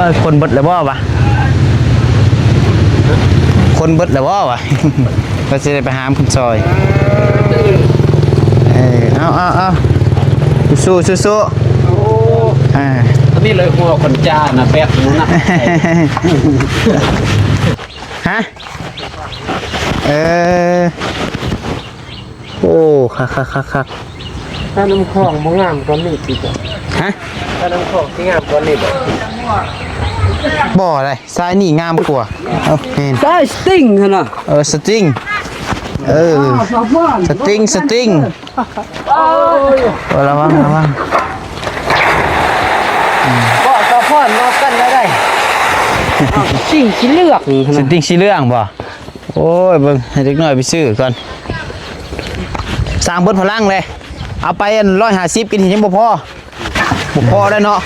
ເອີ ຄົນເບິດແລ້ວບໍ່ວະ? ຄົນເບິດແລ້ວບໍ່ວະ? ກໍຊິໄດ້ໄປຫາມຂຶ້ນຊອຍ. ເອີ ເອົາ ເອົາ ເອົາ ສູ້ໆ ສູ້ໆ. ໂອ້ ອ່າ ອັນນີ້ເລີຍຫົວຄົນຈ້ານະ ແບບນັ້ນນະ. ຮະ? ເອີ ໂອ້ ຄັກໆໆໆ. ຖ້ານ້ຳຂອງບໍ່ງາມກວ່ານີ້ຕິ? ຮະ? ຖ້ານ້ຳຂອງຊິງາມກວ່ານີ້ບໍ່? ບໍ່ໄດ໋ ສາຍນີ້ງາມກວ່າ. ເອົາ ແມ່ນ ສາຍສະຕິງຫັ້ນນະ. ເອີ ສະຕິງ ເອີ ສະຕິງ ສະຕິງ. ໂອ້ຍ ລະວັງ ລະວັງ. ເກາະສະພອນເວົ້າກັນແລ້ວໄດ໋. ສະຕິງສີເຫຼືອງ ສະຕິງສີເຫຼືອງບໍ່? ໂອ້ຍ ເບິ່ງໃຫ້ເດັກນ້ອຍໄປຊື້ກ່ອນ. ສ້າງເບິດພະລັງເລີຍ ເອົາໄປອັນຮ້ອຍຫ້າສິບກິນເຫັນຍັງບໍ່ພໍ. ບໍ່ພໍໄດ້ເນາະ.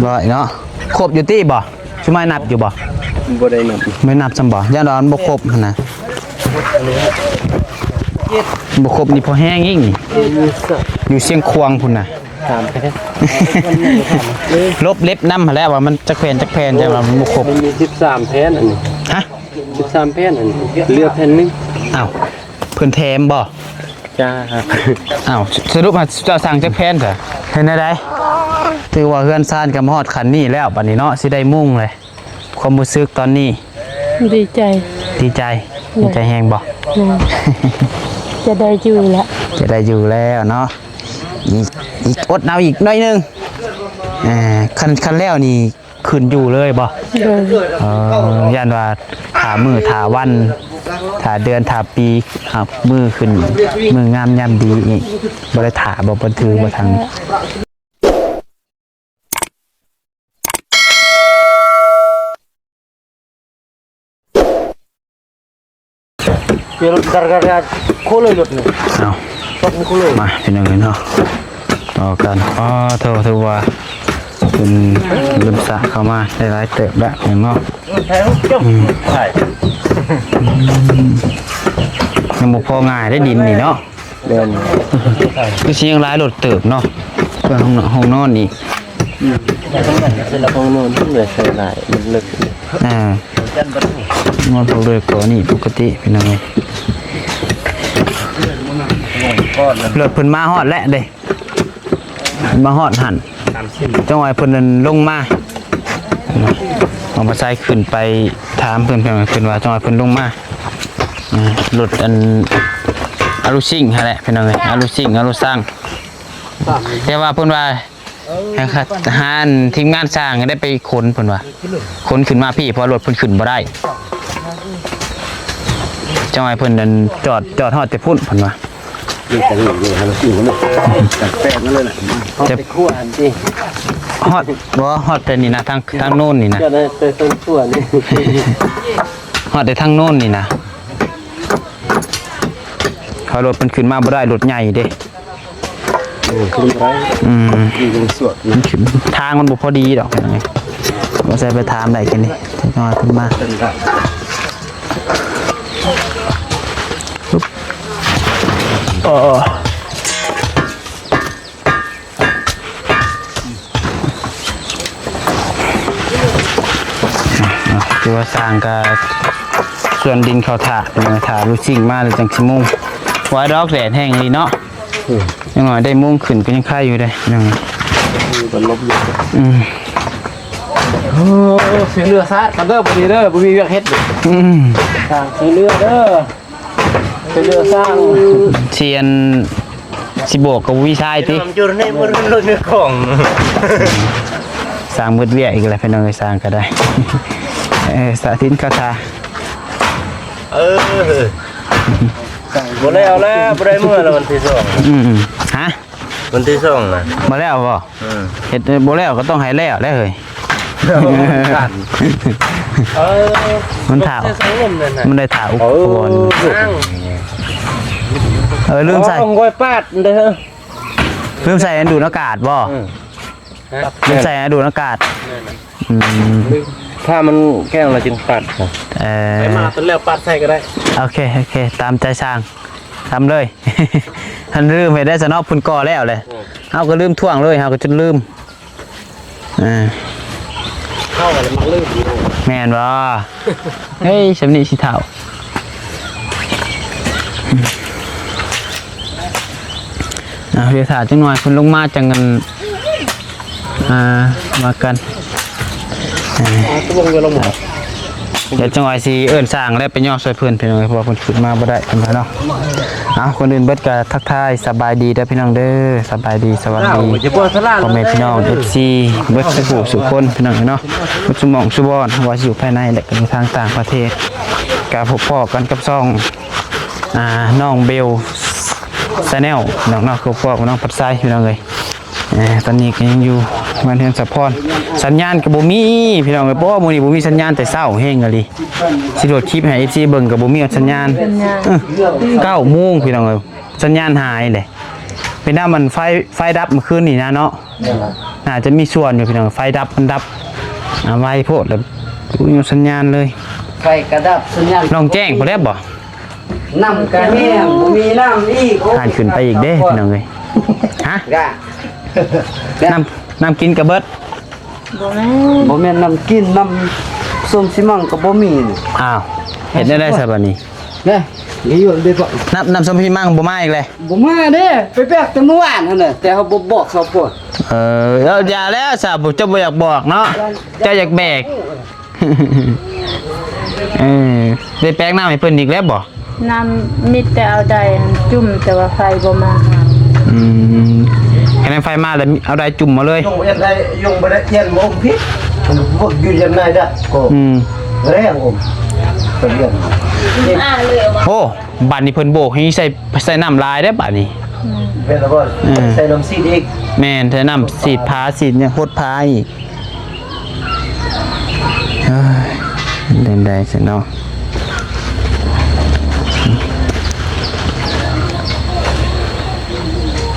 ບໍ່ເນາະ. ຄົບຢູ່ຕິບໍ່? ຊຸມມາຍນັບຢູ່ບໍ່? ບໍ່ໄດ້ນັບ. ບໍ່ໄດ້ນັບຊ້ຳບໍ່? ຢ້ານວ່າມັນບໍ່ຄົບຫັ້ນນະ. ບໍ່ຄົບນີ້ພໍແຮງອີກນີ້. ຢູ່ຊຽງຂວາງພຸ້ນນະ. ສາມແຜ່ນ ລົບເລັບນຳຫັ້ນແຫຼະ ວ່າມັນຈັກແຜ່ນ ຈັກແຜ່ນ ແຕ່ວ່າມັນບໍ່ຄົບ. ມັນມີສິບສາມແຜ່ນອັນນີ້. ຮະ? ສິບສາມແຜ່ນອັນນີ້ ເຫຼືອແຜ່ນໜຶ່ງ. ອ້າວ ເພິ່ນແຖມບໍ່? ຈ້າ. ອ້າວ ສະຫຼຸບຫາເຈົ້າສັ່ງຈັກແຜ່ນຊະ? ເຮັດແນວໃດ? ຖືວ່າເຮືອນຊານກໍມາຮອດຂັ້ນນີ້ແລ້ວ ບັດນີ້ເນາະ ຊິໄດ້ມຸງເລີຍ. ຄວາມຮູ້ສຶກຕອນນີ້? ດີໃຈ. ດີໃຈ. ໂດຍ. ດີໃຈແຮງບໍ່? ໂດຍ. ຈະໄດ້ຢູ່ລະ ຈະໄດ້ຢູ່ແລ້ວເນາະ. ອີກ ອີກ ອົດເອົາອີກໜ້ອຍໜຶ່ງ. ເອີ ຄັນ ຄັນແລ້ວນີ້ຂຶ້ນຢູ່ເລີຍບໍ່? ໂດຍ. ເອີ ຢ້ານວ່າຖ້າມື້ຖ້າວັນ ຖ້າເດືອນຖ້າປີ ຫາກມື້ຂຶ້ນ ມື້ງາມຍາມດີອີກ ບໍ່ໄດ້ຖ້າບໍ່ ບໍ່ຖືບໍ່ທັນ. ເຈົ້າລົດການການໂຄເລີຍລົດນີ້. ເອົາ ລົດນີ້ໂຄເລີຍ. ມາ ພີ່ນ້ອງເອີຍເນາະ ຕໍ່ກັນ. ອໍ ໂທ້ ຖືວ່າເພິ່ນເລີ່ມສະເຂົ້າມາໄດ້ຫຼາຍເຕີບແລ້ວເນາະ. ອືມ ຍັງບໍ່ພໍງ່າຍເດ້ດິນນີ້ເນາະ. ແມ່ນ ຄືຊິຍັງຫຼາຍລົດເຕີບເນາະ ເພື່ອຫ້ອງ ຫ້ອງນອນອີກ. ຫ້ອງນອນເພິ່ນເລີຍໃສ່ຫຼາຍ ມັນເລິກ. ອ່າ ນອນພວກເລີຍກໍນີ້ປົກກະຕິ ພີ່ນ້ອງເອີຍ. ລົດເພິ່ນມາຮອດແລ້ວເດ້ ມາຮອດຫັ້ນ ຈັງຫວະເພິ່ນລົງມາ ເອົາມາໃສ່ຂຶ້ນໄປຖາມເພິ່ນ ເພິ່ນວ່າຈັງຫວະເພິ່ນລົງມາ. ອ່າ ລົດອັນ ອາລຸຊິງຫັ້ນແຫຼະ ພີ່ນ້ອງເອີຍ ອາລຸຊິງ ອາລຸຊັງ. ແຕ່ວ່າເພິ່ນວ່າໃຫ້ຫາທີມງານຊ່າງໄດ້ໄປຂົນ ເພິ່ນວ່າ ຂົນຂຶ້ນມາພີ້ ເພາະວ່າລົດເພິ່ນຂຶ້ນບໍ່ໄດ້. ຈັ່ງໃຫ້ເພິ່ນນັ້ນຈອດ ຈອດຮອດແຕ່ພຸ້ນ ເພິ່ນວ່າ. ນີ້ກໍນີ້ ນີ້ ແປກນັ້ນເລີຍນະ ຮອດແຕ່ຂົວອັນຕິ ຮອດ ບໍ່ ຮອດແຕ່ນີ້ນະ ທາງ ທາງໂນ້ນນີ້ນະ ຈອດແຕ່ຕົ້ນຂົວນີ້ ຮອດແຕ່ທາງໂນ້ນນີ້ນະ. ເພາະລົດມັນຂຶ້ນມາບໍ່ໄດ້ ລົດໃຫຍ່ເດ້. ເອີ ຂຶ້ນບໍ່ໄດ້. ອືມ ມັນສວດນະ ມັນຂຶ້ນ ທາງມັນບໍ່ພໍດີດອກ. ບໍ່ໃສ່ໄປຖາມໄດ້ແຄ່ນີ້ ຈັກໜ້ອຍເພິ່ນມາ. ໂອ້ ຄືວ່າຊ່າງກໍສວນດິນເຂົ້າຖ້າ ເປັນຫຍັງ ຖ້າລູກຊິງມາແລ້ວຈັ່ງຊິມຸງ. ວ່າດອກແດດແຮງອີ່ຫຼີເນາະ. ອືມ ຢ່າງໜ້ອຍໄດ້ມຸງຂຶ້ນກໍຍັງໄຄຢູ່ເດ້ ຍັງ ມັນກໍລົບຢູ່. ອືມ ໂອ້ ຊິເຫຼືອຊາດກັນເດີ ບັດນີ້ເດີ ບໍ່ມີວຽກເຮັດເດີ. ອືມ ຊ່າງຊິເຫຼືອເດີ. ເປັນເລື່ອງສ້າງ ຊິອັນ ຊິບວກກັບວິຊາຕິ ຢູ່ໃນມື້ເລື່ອງຂອງ ສ້າງເບິດວຽກອີກແລ້ວ ພີ່ນ້ອງເອີຍ ສ້າງກໍໄດ້. ເອີ ສາທິດຄາຖາ ເອີ ບໍ່ແລ້ວແລ້ວ ບໍ່ໄດ້ເມືອແລ້ວ ວັນທີສອງ. ອືມ ຮະ? ວັນທີສອງນະ ບໍ່ແລ້ວບໍ່? ອືມ ເຮັດບໍ່ແລ້ວກໍຕ້ອງໃຫ້ແລ້ວແຫຼະເຮີ້ຍ. ເອີ ມັນຖ້າ ມັນໄດ້ຖ້າອຸປະກອນ. ເອີ ເອີ ລືມໃສ່ ເອົາຂອງກ້ອຍປາດເດີ ລືມໃສ່ອັນດູດອາກາດບໍ່? ອືມ ລືມໃສ່ອັນດູດອາກາດ. ອືມ ຖ້າມັນແຂງແລ້ວຈຶ່ງປັດ. ເອີ ໃສ່ມາຕົນແລ້ວປັດໃສ່ກໍໄດ້. ໂອເຄ ໂອເຄ ຕາມໃຈຊ່າງ ທຳເລີຍ. ຫັ້ນລືມເຮັດໄດ້ຊະເນາະ ເພິ່ນກໍ່ແລ້ວແຫຼະ. ເອີ ເຮົາກໍລືມຖ້ວງເລີຍ ເຮົາກໍຈົນລືມ. ອ່າ ເຮົາລະມັກລືມຢູ່ ແມ່ນບໍ່? ເຮີ້ຍ ຊ່ຳນີ້ຊິເຖົ້າ. ອ່າ ດຽວຖ້າຈັກໜ່ອຍເພິ່ນລົງມາຈັ່ງ ອັນ ອ່າ ວ່າກັນ. ອ່າ ດຽວຈັກໜ່ອຍຊິເອີ້ນຊ່າງແລ້ວໄປຍໍຊ່ອຍເພິ່ນ ພີ່ນ້ອງເອີຍ ເພາະວ່າເພິ່ນຂຶ້ນມາບໍ່ໄດ້ເພິ່ນວ່າເນາະ. ເອົາ ກ່ອນອື່ນເບິດກໍທັກທາຍສະບາຍດີເດີພີ່ນ້ອງເດີ ສະບາຍດີ ສະຫວັດດີ ພໍ່ແມ່ພີ່ນ້ອງ ເອັຟຊີ ເບິດສູ່ຜູ້ສູ່ຄົນ ພີ່ນ້ອງເອີຍເນາະ ເບິດສູ່ໝ່ອງສູ່ບ່ອນ ບໍ່ວ່າຊິຢູ່ພາຍໃນ ແລະ ກໍຢູ່ທາງຕ່າງປະເທດ ກໍພົບພໍ້ກັນກັບຊ່ອງ ອ່າ ນ້ອງເບວ Channel ພີ່ນ້ອງເນາະ ຄືພວກນ້ອງພັດໄຊ ພີ່ນ້ອງເອີຍ. ເອີ ຕອນນີ້ກໍຍັງຢູ່ບ້ານເຮືອນສະພອນ ສັນຍານກໍບໍ່ມີ ພີ່ນ້ອງເອີຍ. ບໍ່ ມື້ນີ້ບໍ່ມີສັນຍານແຕ່ເຊົ້າ ແຮງອີ່ຫຼີ ຊິໂຫຼດຄລິບໃຫ້ເອັຟຊີເບິ່ງກໍບໍ່ມີສັນຍານ ສັນຍານ ເອີ ເກົ້າໂມງ ພີ່ນ້ອງເອີຍ ສັນຍານຫາຍເດ້. ເປັນນຳມັນໄຟ ໄຟດັບມື້ຄືນນີ້ນະເນາະ ໜ້າຈະມີສ່ວນຢູ່ ພີ່ນ້ອງ ໄຟດັບ ມັນດັບ ອ່າ ໄວໂພດ ແລ້ວບໍ່ມີສັນຍານເລີຍ ໄຟກໍດັບ ສັນຍານ ນ້ອງແຈ້ງພຸ້ນແຫຼະບໍ່? ນ້ຳກະແຫ້ງ ບໍ່ມີນ້ຳອີກ ໂອ້ຍ ທ່ານຂຶ້ນໄປອີກເດ້ ພີ່ນ້ອງເອີຍ. ຮະ? ນ້ຳ ນ້ຳກິນກະເບິດ ບໍ່ແມ່ນ ບໍ່ແມ່ນນ້ຳກິນ ນ້ຳສົ້ມຊີມັງກໍບໍ່ມີ. ອ້າວ ເຮັດແນວໃດຊະບາດນີ້? ເດ້ ຢູ່ເດ້ ນ້ຳ ນ້ຳສົ້ມຊີມັງບໍ່ມາອີກແລ້ວ ບໍ່ມາເດ້ ໄປແບກແຕ່ມື້ວານຫັ້ນນະ ແຕ່ເຮົາບໍ່ບອກເຂົາໂພດ. ເອີ ຢ່າແລ້ວຊະ ເຈົ້າບໍ່ຢາກບອກເນາະ ເຈົ້າຢາກແບກ. ເອີ ໄດ້ແປກນ້ຳໃຫ້ເພິ່ນອີກແລ້ວບໍ່? ນ້ຳມີແຕ່ເອົາໄດຈຸ່ມ ແຕ່ວ່າໄຟບໍ່ມາຫາ. ອືມ ຄັນໄຟມາແລ້ວເອົາໄດຈຸ່ມມາເລີຍ ຍົງບໍ່ໄດ້ ຍົງບໍ່ໄດ້ ຢ້ານບໍ່ອົມພິດ ພວກຢູ່ຢ້ານນາຍດັດກໍ ອືມ ແຮງອົມ ເປັນເລື່ອງ. ໂອ້ ບາດນີ້ເພິ່ນໂບກໃຫ້ໃສ່ ໃສ່ນ້ຳຫຼາຍເດ້ບາດນີ້. ອືມ ແມ່ນແລ້ວບໍ່? ເອີ ໃສ່ນ້ຳສີດອີກ ແມ່ນ ໃສ່ນ້ຳສີດຜາ ສີດຫຍັງ ຫົດຜາອີກ. ເອີຍ ເປັນໃດຊັ້ນເນາະ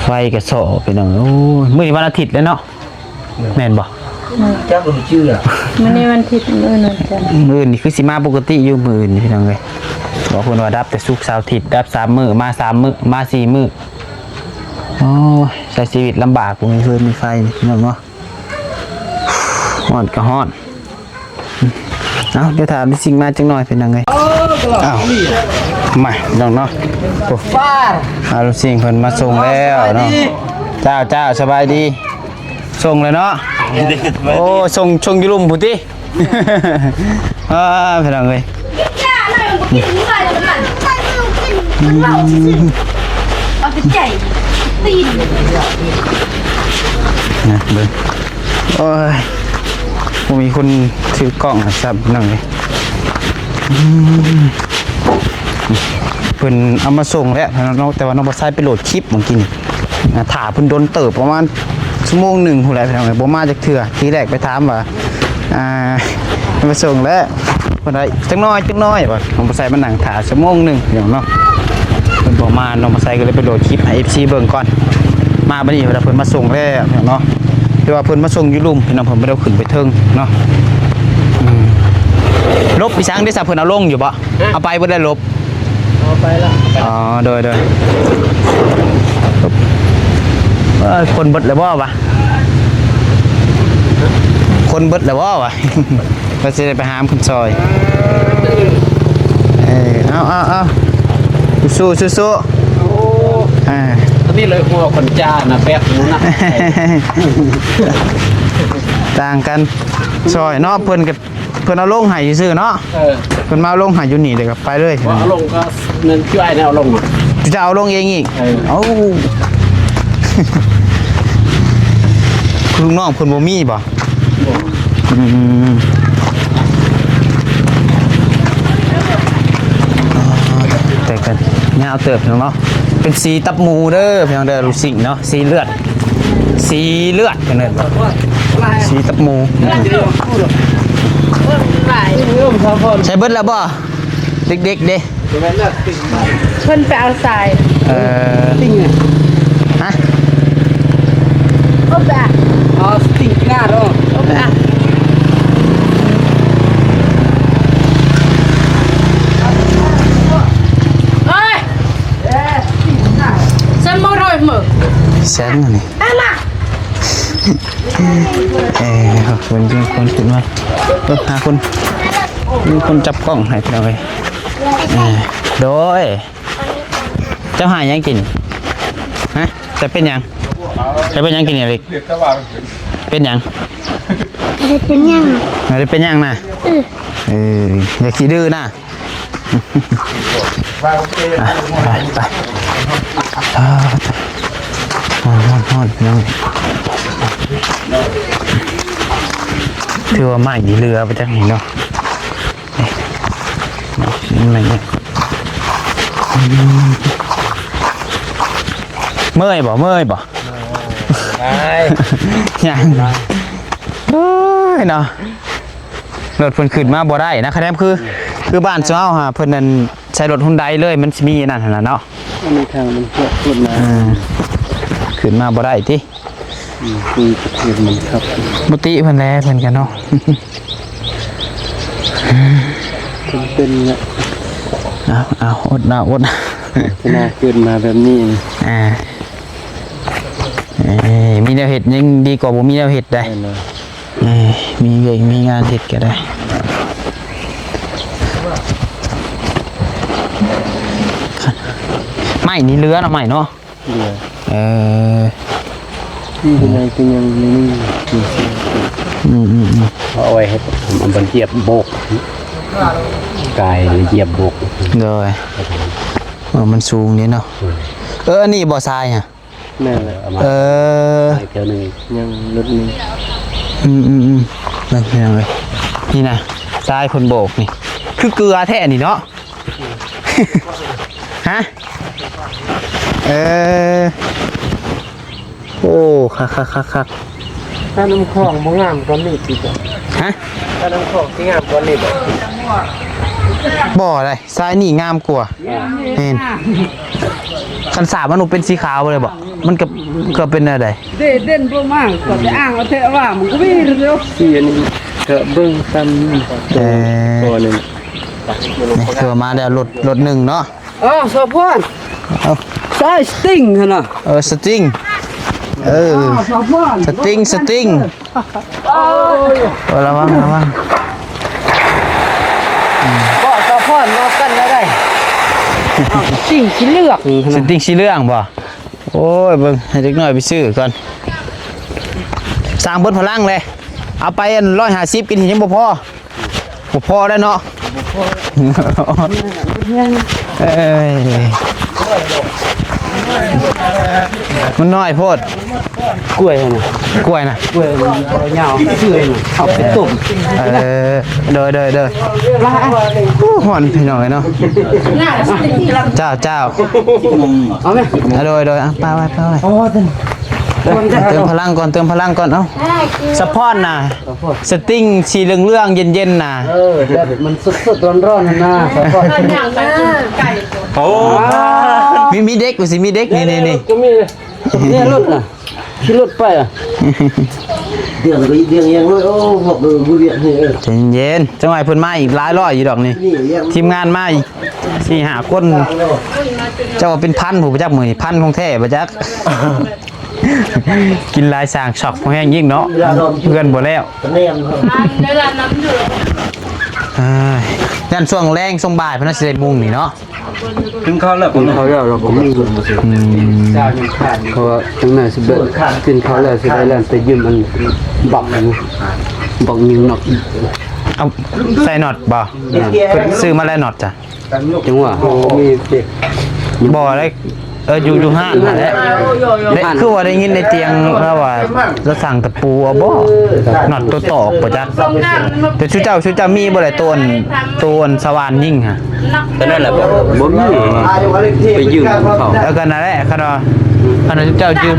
ໄຟກະສໍ້ ພີ່ນ້ອງ. ໂອ້ຍ ມື້ນີ້ວັນອາທິດແລ້ວເນາະ ແມ່ນບໍ່? ຈັກບໍ່ຈື່ລະ ມື້ນີ້ວັນທິດ ມື້ອື່ນວັນຈັນ ມື້ອື່ນນີ້ຄືຊິມາປົກກະຕິຢູ່ ມື້ອື່ນນີ້ ພີ່ນ້ອງເອີຍ. ບອກເພິ່ນວ່າດັບແຕ່ສຸກ ເສົາ ອາທິດ ດັບສາມມື້ ມາສາມມື້ ມາສີ່ມື້. ໂອ້ຍ ໃຊ້ຊີວິດລຳບາກ ບໍ່ມີເຮືອນມີໄຟ ພີ່ນ້ອງເນາະ. ຮ້ອນກໍຮ້ອນ ເອົ້າ ດຽວຖ້າລຸງຊິງມາຈັກໜ່ອຍ ພີ່ນ້ອງເອີຍ. ເອົ້າ ມາ ພີ່ນ້ອງເນາະ ໂອ້ ລຸງຊິງເພິ່ນມາສົ່ງແລ້ວເນາະ. ເຈົ້າ ເຈົ້າ ສະບາຍດີ ສົ່ງແລ້ວເນາະ. ໂອ້ ສົ່ງ ສົ່ງຢູ່ລຸ່ມພຸ້ນຕິ. ອ່າ ພີ່ນ້ອງເອີຍ ເອົາແຕ່ໃຈຕີນ ນະ ເບິ່ງ ໂອ້ຍ ບໍ່ມີຄົນຖືກ້ອງນະ ຊ້ຳ ພີ່ນ້ອງເອີຍ. ອືມ ເພິ່ນເອົາມາສົ່ງແລ້ວເນາະ ແຕ່ວ່ານ້ອງບໍ່ໃຊ້ໄປໂຫຼດຄລິບມື້ກີ້ນີ້ ອ່າ ຖ້າເພິ່ນດົນເຕີບ ປະມານຊົ່ວໂມງໜຶ່ງພຸ້ນແຫຼະ ພີ່ນ້ອງເອີຍ ບໍ່ມາຈັກເທື່ອ. ທີແລກໄປຖາມວ່າ ອ່າ ມາສົ່ງແລ້ວ ເພິ່ນວ່າ ຈັກໜ້ອຍ ຈັກໜ້ອຍ ວ່າ ນ້ອງບໍ່ໃຊ້ມານັ່ງຖ້າຊົ່ວໂມງໜຶ່ງ ພີ່ນ້ອງເນາະ. ເພິ່ນບໍ່ມາ ນ້ອງບໍ່ໃຊ້ກໍເລີຍໄປໂຫຼດຄລິບໃຫ້ເອັຟຊີເບິ່ງກ່ອນ. ມາບັດນີ້ເພິ່ນວ່າເພິ່ນມາສົ່ງແລ້ວ ພີ່ນ້ອງເນາະ ຄືວ່າເພິ່ນມາສົ່ງຢູ່ລຸ່ມ ພີ່ນ້ອງ ເພິ່ນບໍ່ໄດ້ຂຶ້ນໄປເທິງເນາະ. ອືມ ລົບອີ່ສັງເດ້ຊະ ເພິ່ນເອົາລົງຢູ່ບໍ່? ເອົາໄປເບິດແລ້ວລົບ ເອົາໄປລະ. ອໍ ໂດຍ ໂດຍ ເອີຍ ຄົນເບິດແລ້ວບໍ່ວະ? ຄົນເບິດແລ້ວບໍ່ວະ? ກໍຊິໄດ້ໄປຫາມຂຶ້ນຊອຍ. ເອີ ເອົາ ເອົາ ເອົາ ສູ້ໆ ສູ້ໆ. ໂອ້ ອ່າ ອັນນີ້ເລີຍຫົວຄົນຈ້ານະ ແບກໝູນະ ຕ່າງກັນ ຊອຍເນາະ ເພິ່ນກໍ ເພິ່ນເອົາລົງໃຫ້ຊື່ໆເນາະ. ເອີ ເພິ່ນມາເອົາລົງໃຫ້ຢູ່ນີ້ ແລ້ວກໍໄປເລີຍ. ບໍ່ເອົາລົງກໍແມ່ນຈຸອ້າຍແນວເອົາລົງ ຈຸເຈົ້າເອົາລົງເອງອີກ. ເອີ ເອົ້າ ລູກນ້ອງເພິ່ນບໍ່ມີບໍ່? ບໍ່ ອືມ ແຕ່ກໍຍາວເຕີບເນາະ ເປັນສີຕັບໝູເດີ ພີ່ນ້ອງເດີ ລູກຊິງເນາະ ສີເລືອດ ສີເລືອດ ເພິ່ນເອີ້ນວ່າສີຕັບໝູ. ໃຊ້ເບິດແລ້ວບໍ່? ເດັກໆເດ້ ເພິ່ນໄປເອົາຊາຍ. ເອີ ຮະ? ໂອບະ ອໍ ສະຕິງໜ້າເນາະ ໂອບະ. ເອີຍ ຊັ້ນບໍ່ຮ້ອຍມື້ ແສນນີ້ ມາ ເອີ ເພິ່ນມີຄົນຂຶ້ນມາ ເອີ ຫາຄົນ ມີຄົນຈັບກ້ອງໃຫ້ພີ່ນ້ອງເອີຍ. ເອີ ໂດຍ ເຈົ້າຫາຫຍັງກິນ? ຮະ? ເຈົ້າເປັນຫຍັງ? ເຈົ້າເປັນຫຍັງກິນນີ້ ເດັກ? ເປັນຫຍັງ? ບໍ່ໄດ້ເປັນຫຍັງ ບໍ່ໄດ້ເປັນຫຍັງນະ? ເອີ ເອີ ຢ່າຂີ້ດື້ນະ. ອ່ະ ໄປ ໄປ ອ່າ ຮ້ອນ ຮ້ອນ ຮ້ອນ ພີ່ນ້ອງ. ຖືວ່າໄມ້ນີ້ເຫຼືອໄປຈັກນີ້ເນາະ. ນີ້ ນີ້ໄມ້ນີ້ ເມື່ອຍບໍ່? ເມື່ອຍບໍ່? ຫຍັງ ໂອ້ຍເນາະ. ລົດເພິ່ນຂຶ້ນມາບໍ່ໄດ້ນະ ຄະແນນຄື ຄືບ້ານເຮົາຫາ ເພິ່ນນັ້ນໃຊ້ລົດຮຸນໄດເລີຍ ມັນຊິມີອັນນັ້ນຫັ້ນນະເນາະ. ອັນນີ້ທາງມັນເພາະລົດນະ ເອີ ຂຶ້ນມາບໍ່ໄດ້ຕິ. ອືມ ຄືປະເທດມັນຄັບ ບໍ່ຕິເພິ່ນແຫຼະ ເພິ່ນກະເນາະ. ເປັນ ເປັນແຫຼະ ເອົາ ເອົາ ອົດເອົາ ອົດ ຂະໜາດເກີດມາແບບນີ້ ອ່າ ເອີ ມີແນວເຮັດຍັງດີກວ່າບໍ່ມີແນວເຮັດໄດ໋. ແມ່ນແຫຼະ ເອີ ມີວຽກມີງານເຮັດກະໄດ້. ໄມ້ນີ້ເຫຼືອເນາະ ໄມ້ເນາະ ເຫຼືອ ເອີ ນີ້ເປັນຫຍັງ ເປັນຫຍັງນີ້ ອືມໆໆ ເອົາໄວ້ໃຫ້ມັນຢຽບໂບກ ກາຍຢຽບໂບກ ໂດຍ ເອີ ມັນສູງເດ້ເນາະ ເອີ ອັນນີ້ບໍ່ຊາຍຫະ? ແມ່ນແຫຼະ ເອົາມາ ເອີ ໄປເທື່ອໜຶ່ງ ຍັງລົດໜຶ່ງ ອືມໆໆ ເບິ່ງພີ່ນ້ອງເອີຍ ນີ້ນະ ຊາຍເພິ່ນໂບກນີ້ ຄືເກືອແທ້ນີ້ເນາະ ຮະ ເອີ ໂອ້ ຄັກໆໆໆ ຖ້ານ້ຳຂອງບໍ່ງາມກວ່ານີ້ຕິ ຮະ ຖ້ານ້ຳຂອງຊິງາມກວ່ານີ້ບໍ? ບໍ່ໄດ໋ ຊາຍນີ້ງາມກວ່າ ອ່າ ແມ່ນ ຄັນສາບມັນບໍ່ເປັນສີຂາວເລີຍບໍ? ມັນກະ ກະເປັນແນວໃດ? ເດ ເດັ່ນບໍ່ມາ ກະໄປອ້າງເອົາແທ້ວ່າມັນກະມີຢູ່ ສີອັນນີ້ກະເບິ່ງຕາມ ເອີ ໂຕນີ້ ນີ້ ຄືວ່າມາແລ້ວ ລົດ ລົດໜຶ່ງເນາະ. ອ້າວ ສາວພອນ ເອົ້າ ສາຍສະຕິງຫັ້ນນະ ເອີ ສະຕິງ ເອີ ອ້າວ ສາວພອນ ສະຕິງ ສະຕິງ ໂອ້ຍ ເອີ ລະວັງ ລະວັງ ອືມ ເກາະສາວພອນເອົາກັນແລ້ວໄດ໋ ອ້າວ ສະຕິງສີເຫຼືອງ ສະຕິງສີເຫຼືອງບໍ? ໂອ້ຍ ເບິ່ງໃຫ້ເດັກນ້ອຍໄປຊື້ກ່ອນ ສ້າງເບິດພະລັງເລີຍ ເອົາໄປອັນຮ້ອຍຫ້າສິບກິນເຫັນຍັງບໍ່ພໍ. ບໍ່ພໍແລ້ວເນາະ ບໍ່ພໍ ເອີຍ ມັນນ້ອຍໂພດ ກ້ວຍຫັ້ນນະ ກ້ວຍນະ ກ້ວຍມັນບໍ່ຍາວ ຊື້ໃຫ້ມັນເອົາໄປຕົ້ມ ເອີ ໂດຍ ໂດຍ ໂດຍ ໂອ້ ຮ້ອນພີ່ນ້ອງເອີຍເນາະ ເຈົ້າ ເຈົ້າ ເອົາໄໝ? ໂດຍ ໂດຍ ເອົາປະໄວ້ ປະໄວ້ ເຕີມພະລັງກ່ອນ ເຕີມພະລັງກ່ອນ ເອົາ ສະພອນນະ ສະຕິງສີເຫຼືອງໆ ເຢັນໆ ນະ ເອີ ແບບມັນສົດໆ ຮ້ອນໆ ຫັ້ນນະ ສະພອນ ໂອ້ ມີ ມີເດັກ ວ່າຊິມີເດັກ ນີ້ໆໆ ກໍມີເລີຍ ນີ້ລົດນະ ຂີ່ລົດໄປອະ ດຽງກໍດຽງຫຍັງເລີຍ ໂອ້ ບອກເອີ ບໍ່ວຽກນີ້ ເອີ ໃຈເຢັນໆ ຈັກໜ່ອຍເພິ່ນມາອີກຫຼາຍຮ້ອຍຢູ່ດອກນີ້ ທີມງານມາອີກສີ່ຫ້າຄົນ ເຈົ້າວ່າເປັນພັນ ຜູ້ຈັກມື້ນີ້ ພັນຂອງແທ້ບໍ່ຈັກ. ກິນຫຼາຍສ້າງຊັອກແຮງຍິ່ງເນາະ ເພື່ອນບໍ່ແລ້ວ ອ່າ ຢ້ານຊ່ວງແລງຊ່ວງບ່າຍເພິ່ນຊິໄດ້ມຸງນີ້ເນາະ ກິນເຂົ້າແລ້ວ ກິນເຂົ້າແລ້ວ ເຮົາກໍມີ ອືມ ເພາະວ່າຈັ່ງໜ້ອຍຊິໄປ ກິນເຂົ້າແລ້ວຊິໄປແລ່ນໄປຢືມອັນບັກ ບັກຍິງນັອດ ເອົາໃສ່ນັອດບໍ່? ແມ່ນ ຊື້ມາແລ້ວນັອດຈ້ະ ຈັງຫວະ ບໍ່ໄດ້ ເອີ ຢູ່ ຢູ່ຮ້ານຫັ້ນແຫຼະ ແລະ ຄືວ່າໄດ້ຍິນໃນຕຽງລາວວ່າລາວສັ່ງຕະປູເອົາບໍ່? ນັອດໂຕຕອກບໍ່ຈັກ ແຕ່ຊຸເຈົ້າ ຊຸເຈົ້າມີບໍ່ໄດ້ໂຕອັນ ໂຕອັນສະຫວ່ານຍິງຫະ? ກໍນັ້ນແຫຼະ ບໍ່ມີ ໄປຢືມເຂົາ ເອີ ກໍນັ້ນແຫຼະ ຄັນວ່າ ຄັນວ່າຊຸເຈົ້າຢືມ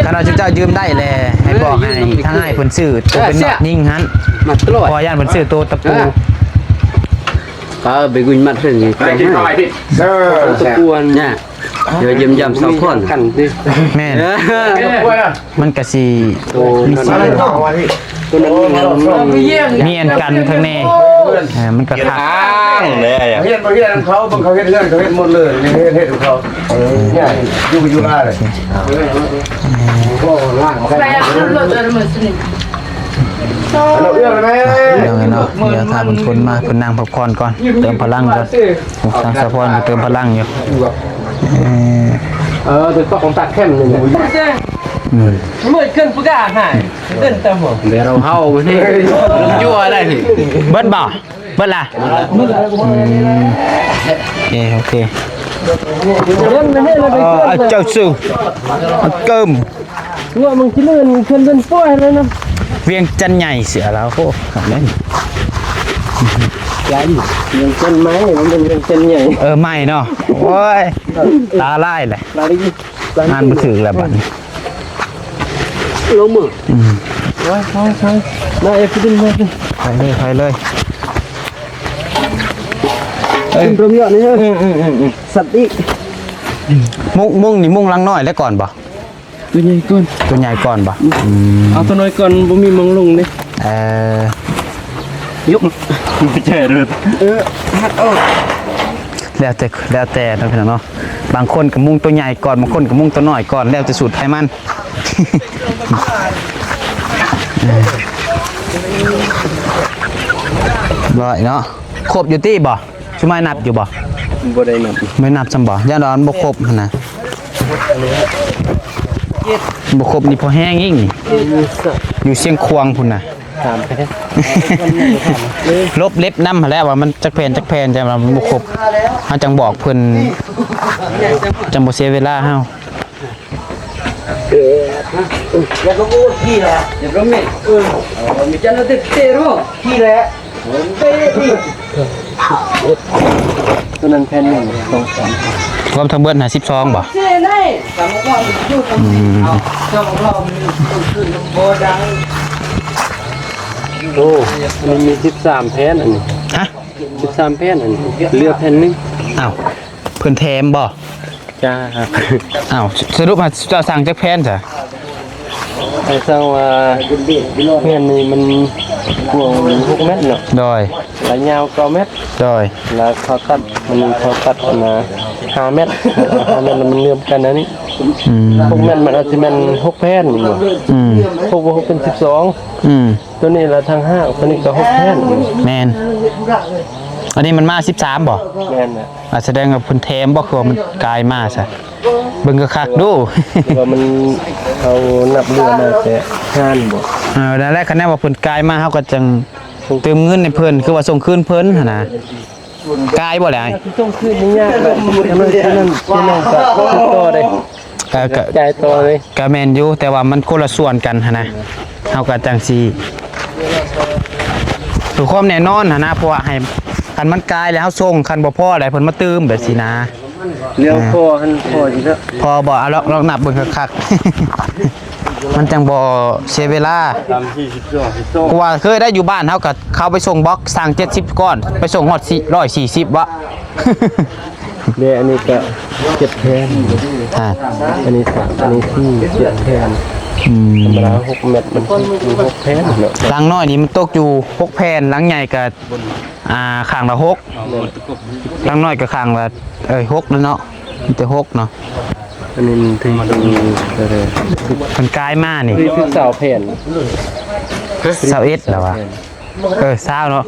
ຄັນວ່າຊຸເຈົ້າຢືມໄດ້ແຫຼະ ໃຫ້ບອກໃຫ້ທາງອ້າຍເພິ່ນຊື້ໂຕເປັນນັອດຍິງຫັ້ນ ເພາະວ່າຢ້ານເພິ່ນຊື້ໂຕຕະປູ. ເອີ ໄປກຸນມັດເພິ່ນນີ້ ໄປກິນເຂົ້າໄປພີ້ ເອີ ຕະກວນນະ ດຽວຢ້ຽມຢາມສາວພອນກັນຕິ ແມ່ນ ເອີ ມັນກະຊິ ໂຕ ມີ ໂຕນັ້ນ ມີອັນກັນທາງນີ້ ເອີ ມັນກໍຄັກ ເຮັດທາງແຫຼະ ເຮັດບໍ່ເຮັດນຳເຂົາ ເບິ່ງເຂົາເຮັດເຮືອນ ເຂົາເຮັດໝົດເລີຍ ນີ້ເຮັດ ເຮັດຂອງເຂົາ ເອີ ຢູ່ ຢູ່ລາວເລີຍ ເອີ ບໍ່ລ້າງ ເອົາເອື້ອງໄປແມ່ ເນາະ ດຽວຖ້າເພິ່ນ ເພິ່ນມາ ເພິ່ນນັ່ງພັກຜ່ອນກ່ອນ ເຕີມພະລັງກ່ອນ ທາງສາວພອນກໍເຕີມພະລັງຢູ່ ເອີ ເອີ ເປັນປອກຂອງຕາແຄມນີ້ ອືມ ເມື່ອເກີນປະກາດໃຫ້ ເກີນຕາຫົວ ແລ້ວເຮົານີ້ ລົມຍົວໄດ້ນີ້ ເບິດບໍ່? ເບິດລະ? ອືມ ໂອເຄ ໂອເຄ ເອີ ເຈົ້າຊູ່ ເກີມ ງົວມັນຊິເລື່ອນຂຶ້ນເປັນປ່ວຍເລີຍນະ ວຽງຈັນໃຫຍ່ເສືອລາວ ໂອ້ ຄັກເດ້ ວຽງຈັນໃໝ່ ມັນເປັນວຽງຈັນໃຫຍ່ ເອີ ໃໝ່ເນາະ ໂອ້ຍ ຕາລາຍແຫຼະ ງານບໍ່ຖືກແລ້ວບັດນີ້ ລົງມື ອືມ ໄປ ໄປ ໄປ ມາເອັດ ໄປເລີຍ ໄປເລີຍ ເອີ ຂຶ້ນລົມເຍາະນີ້ເອີ ອືມໆໆ ສັດອີກ ມຸ້ງ ມຸ້ງນີ້ມຸ້ງຫຼັງນ້ອຍແລ້ວກ່ອນບໍ່? ຕົວໃຫຍ່ກ່ອນ ຕົວໃຫຍ່ກ່ອນບໍ່? ອືມ ເອົາຕົວນ້ອຍກ່ອນ ບໍ່ມີໝ່ອງລົງເດ້ ເອີ ຍົກ ໄປແຈະເລີຍ ເອີ ຫັດອອກ ແລ້ວແຕ່ ແລ້ວແຕ່ເນາະ ພີ່ນ້ອງເນາະ ບາງຄົນກໍມຸ້ງຕົວໃຫຍ່ກ່ອນ ບາງຄົນກໍມຸ້ງຕົວນ້ອຍກ່ອນ ແລ້ວແຕ່ສູດໃຜມັນ ຮ້ອຍເນາະ ຄົບຢູ່ຕິບໍ່? ຊຸມອ້າຍນັບຢູ່ບໍ່? ບໍ່ໄດ້ນັບ ບໍ່ໄດ້ນັບຊ້ຳບໍ່? ຢ້ານວ່າມັນບໍ່ຄົບຫັ້ນນະ ບໍ່ຄົບນີ້ພໍແຮງອີກນີ້ ຢູ່ຊຽງຂວາງພຸ້ນນະ ສາມແຜ່ນ ລົບເລັບນຳຫັ້ນແຫຼະ ວ່າມັນຈັກແຜ່ນ ຈັກແຜ່ນ ແຕ່ວ່າມັນບໍ່ຄົບ ເຮົາຈັ່ງບອກເພິ່ນ ຈັ່ງບໍ່ເສຍເວລາເຮົາ. ເອີ ແລ້ວກໍໂອ້ ທີ່ລະ ຢ່າປະເມດ ເອີ ມີຈັນເຕີເຕໂຣທີ່ແຫຼະ ເຕະນີ້ ຕົວນັ້ນແຜ່ນໜຶ່ງ ສອງ ສາມ ຮວມທັງເບິດນະ ສິບສອງບໍ່? ອືມ ໂອ້ ມັນມີສິບສາມແຜ່ນອັນນີ້ ຮະ? ສິບສາມແຜ່ນອັນນີ້ ເຫຼືອແຜ່ນໜຶ່ງ ອ້າວ ເພິ່ນແຖມບໍ່? ຈ້າ ອ້າວ ສະຫຼຸບຫາເຈົ້າສັ່ງຈັກແຜ່ນຊະ? ໃຫ້ສັ່ງວ່າເຮືອນນີ້ມັນກວ້າງຫົກແມັດເນາະ ໂດຍ ລະຍາວເກົ້າແມັດ ໂດຍ ລະເຂົາຕັດ ມັນເຂົາຕັດນະຫ້າແມັດ ຫ້າແມັດລະມັນເຫຼືອມກັນອັນນີ້ ອືມ ຫົກແມັດມັນອາດຊິແມ່ນຫົກແຜ່ນ ອືມ ຫົກບວກຫົກເປັນສິບສອງ ອືມ ຕົວນີ້ລະທາງຫ້າງ ຕົວນີ້ກໍຫົກແຜ່ນ ແມ່ນ ອັນນີ້ມັນມາສິບສາມບໍ່? ແມ່ນແຫຼະ ອາ ສະແດງວ່າເພິ່ນແຖມບໍ່ ຄືວ່າມັນກາຍມາຊະ ເບິ່ງຄັກໆດູ ວ່າມັນ ເຮົານັບເຫຼືອມາແຕ່ຫ້ານບໍ່ ເອີ ນັ້ນແຫຼະ ຄັນແນວວ່າເພິ່ນກາຍມາ ເຮົາກໍຈັ່ງຕື່ມເງິນໃຫ້ເພິ່ນ ຄືວ່າສົ່ງຄືນເພິ່ນຫັ້ນນະ ກາຍບໍ່ແຫຼະ ສົ່ງຄືນນີ້ຍາກແຫຼະ ອັນນັ້ນ ອັນນັ້ນ ອັນນັ້ນກໍຕິດຕໍ່ໄດ້ ເອີ ກະ ຈ່າຍຕໍ່ເລີຍ ກະແມ່ນຢູ່ ແຕ່ວ່າມັນຄົນລະສ່ວນກັນຫັ້ນນະ ເຮົາກະຈັ່ງຊິ ເພື່ອຄວາມແນ່ນອນຫັ້ນນະ ເພາະວ່າໃຫ້ ຄັນມັນກາຍແລ້ວເຮົາສົ່ງ ຄັນບໍ່ພໍແລ້ວເພິ່ນມາຕື່ມແບບຊີ້ນະ ເລື່ອງພໍຫັ້ນພໍຢູ່ແລ້ວ ພໍບໍ່? ເອົາລອງ ລອງນັບເບິ່ງຄັກໆ ມັນຈັ່ງບໍ່ເສຍເວລາ ສາມ ສີ່ ສິບສອງ ສິບສອງ ເພາະວ່າເຄີຍໄດ້ຢູ່ບ້ານເຮົາກະເຂົ້າໄປສົ່ງບລັອກ ສັ່ງເຈັດສິບກ້ອນ ໄປສົ່ງຮອດສີ່ ຮ້ອຍສີ່ສິບວະ ເດ້ ອັນນີ້ກະເຈັດແຜ່ນ ອ່າ ອັນນີ້ສາມ ອັນນີ້ສີ່ ເຈັດແຜ່ນ ອືມ ທຳມະດາຫົກແມັດ ມັນມີຫົກແຜ່ນເນາະ ຫຼັງນ້ອຍນີ້ມັນຕົກຢູ່ຫົກແຜ່ນ ຫຼັງໃຫຍ່ກະ ອ່າ ຂ້າງລະຫົກ ຫຼັງນ້ອຍກະຂ້າງລະ ເອີ ຫົກເນາະ ມີແຕ່ຫົກເນາະ ອັນນີ້ມັນຖືກ ເອີ ເພິ່ນກາຍມານີ້ ຖືກຊາວແຜ່ນ ຊາວເອັດແລ້ວວະ ເອີ ຊາວເນາະ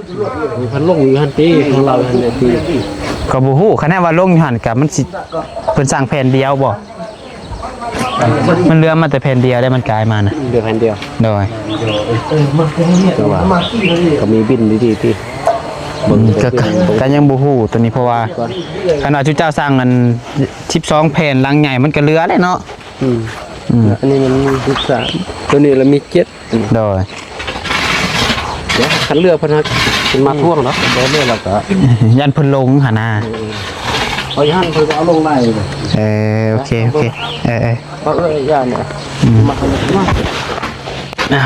ມັນລົງຢູ່ຫັ້ນຕິ ຂອງລາວຫັ້ນແຫຼະຕິ ກໍບໍ່ຮູ້ ຄັນແນວວ່າລົງຢູ່ຫັ້ນກະມັນຊິ ເພິ່ນສັ່ງແຜ່ນດຽວບໍ່? ມັນເຫຼືອມາແຕ່ແຜ່ນດຽວໄດ້ ມັນກາຍມານະ ເຫຼືອແຜ່ນດຽວ ໂດຍ ແຕ່ວ່າກໍມີບິນດີໆຕິ ອືມ ກໍ ກໍຍັງບໍ່ຮູ້ຕົວນີ້ ເພາະວ່າຄັນວ່າຈຸເຈົ້າສັ່ງອັນສິບສອງແຜ່ນຫຼັງໃຫຍ່ ມັນກໍເຫຼືອແຫຼະເນາະ ອືມ ອືມ ອັນນີ້ມັນມີສິບສາມ ຕົວນີ້ລະມີເຈັດ ໂດຍ ເດີ ຄັນເຫຼືອເພິ່ນ ເພິ່ນມາທວງເນາະ ບໍ່ແມ່ນລະກະ ຢ້ານເພິ່ນຫຼົງຫັ້ນນະ ເອີ ເອົາຢູ່ຫັ້ນເພິ່ນກໍເອົາລົງໄດ້ ເອີ ໂອເຄ ໂອເຄ ເອີ ເອີ ເອົາເອີ ຢ້ານ ອືມ ມາ ອ້າ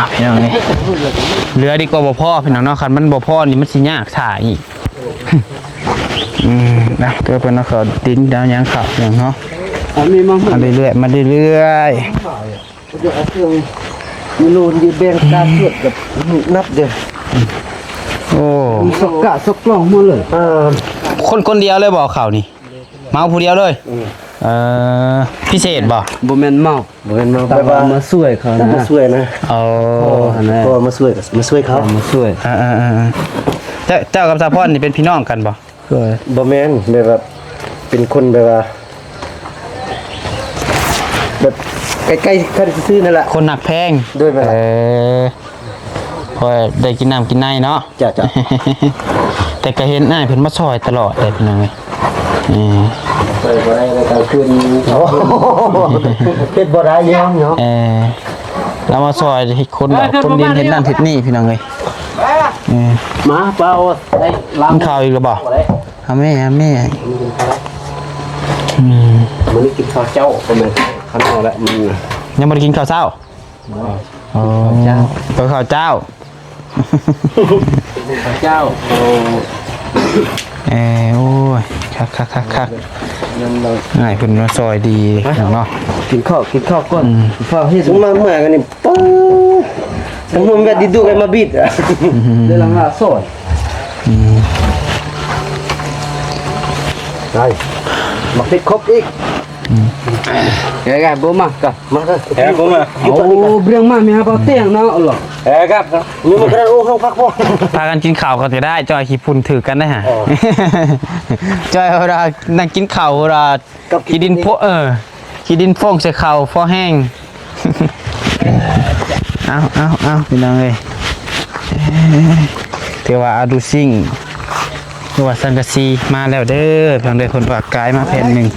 ວ ພີ່ນ້ອງເອີຍ ເຫຼືອດີກວ່າບໍ່ພໍ ພີ່ນ້ອງເນາະ ຄັນມັນບໍ່ພໍນີ້ມັນຊິຍາກຖ້າອີກ ອືມ ນະ ເພື່ອເພິ່ນເອົາເຂົ້າດິນເອົາຫຍັງເຂົ້າຫຍັງເນາະ ເອົາເລື້ອຍໆ ມາເລື້ອຍໆ ເອົາເຄື່ອງມາໂລນຢູ່ແບ່ງການສວດກັບນັບເດີ ອືມ ໂອ້ ສອກກະສອກກະຫຼອງໝົດເລີຍ. ເອີ ຄົນ ຄົນດຽວເລີຍບໍ່ເຂົ້ານີ້? ເໝົາຜູ້ດຽວເລີຍ. ອືມ ເອີ ພິເສດບໍ່? ບໍ່ແມ່ນເໝົາ ບໍ່ແມ່ນເໝົາ ແບບວ່າ ມາຊ່ວຍເຂົານະ ມາຊ່ວຍນະ. ອໍ ພໍ່ຫັ້ນແຫຼະ ພໍ່ມາຊ່ວຍ ມາຊ່ວຍເຂົາ ມາຊ່ວຍ. ເອີໆ ເຈົ້າ ເຈົ້າກັບສາວພອນນີ້ເປັນພີ່ນ້ອງກັນບໍ່? ບໍ່ແມ່ນ ແບບວ່າເປັນຄົນແບບວ່າ ແບບໃກ້ໆກັນຊື່ໆນັ້ນລະ ຄົນຮັກແພງ. ໂດຍ ແມ່ນລະ. ເອີ ພໍໄດ້ກິນນ້ຳກິນໃນເນາະ. ເຈົ້າໆ ແຕ່ກໍເຫັນອ້າຍເພິ່ນມາຊ່ອຍຕະຫຼອດເດ້ພີ່ນ້ອງເອີຍ. ເອີ ຊ່ອຍບໍ່ໄດ້ແລ້ວກາງຄືນ ເຮັດບໍ່ໄດ້ຍາມເນາະ. ເອີ ລາວມາຊ່ອຍເຮັດຄົນດອກ ຄົນດິນເຮັດນັ້ນເຮັດນີ້ພີ່ນ້ອງເອີຍ. ເອີ ມາ ປາ ໄດ້ລາວ ກິນເຂົ້າອີກແລ້ວບໍ່? ເອົາແມ່ ເອົາແມ່. ອືມ ມື້ນີ້ກິນເຂົ້າເຊົ້າ ກໍແມ່ນ ຄັນເອົາລະ ຍັງບໍ່ໄດ້ກິນເຂົ້າເຊົ້າ. ອໍ ເຂົ້າເຈົ້າ ເອີ ເຂົ້າເຈົ້າ ເຂົ້າເຈົ້າ. ໂອ້ ເອີ ໂອ້ຍ ຄັກໆໆໆ ອ້າຍເພິ່ນມາຊ່ອຍດີເນາະ. ກິນເຂົ້າ ກິນເຂົ້າກ່ອນ ອືມ ຟ້າວເຮັດ ມາເມື່ອຍກັນນີ້ ປາ ທັງໂຮມແວດດິດຸກັນມາບິດ ອືມ ໄດ້ລະຫ້າຊ້ອນ. ອືມ ໄດ້ ໝາກເຜັດຄົບອີກ. ອືມ ເອີ ບໍ່ມາກໍ ມາເດີ ເອີ ບໍ່ມາ. ໂອ້ ເບື່ອງມາແມ່ນຫາເປົາແຕງເນາະ. ເອີ ຄັບ ມີໝົດກະດານ. ໂອ້ ຫ້ອງພັກບໍ່ ພາກັນກິນເຂົ້າກ່ອນກໍໄດ້. ຈ້ອຍຂີ້ຝຸ່ນຖືກກັນໄດ້ຫາ. ອໍ ຈ້ອຍເຮົາວ່ານັ່ງກິນເຂົ້າ ເຮົາວ່າຂີ້ດິນໂພ ເອີ ຂີ້ດິນຟອງໃສ່ເຂົ້າພໍແຮງ. ເອົາ ເອົາ ເອົາ ພີ່ນ້ອງເອີຍ ຖືວ່າອາດູຊິງ ຫຼືວ່າສັງກະສີມາແລ້ວເດີ ພີ່ນ້ອງເດີ. ເພິ່ນວ່າກາຍມາແຜ່ນໜຶ່ງ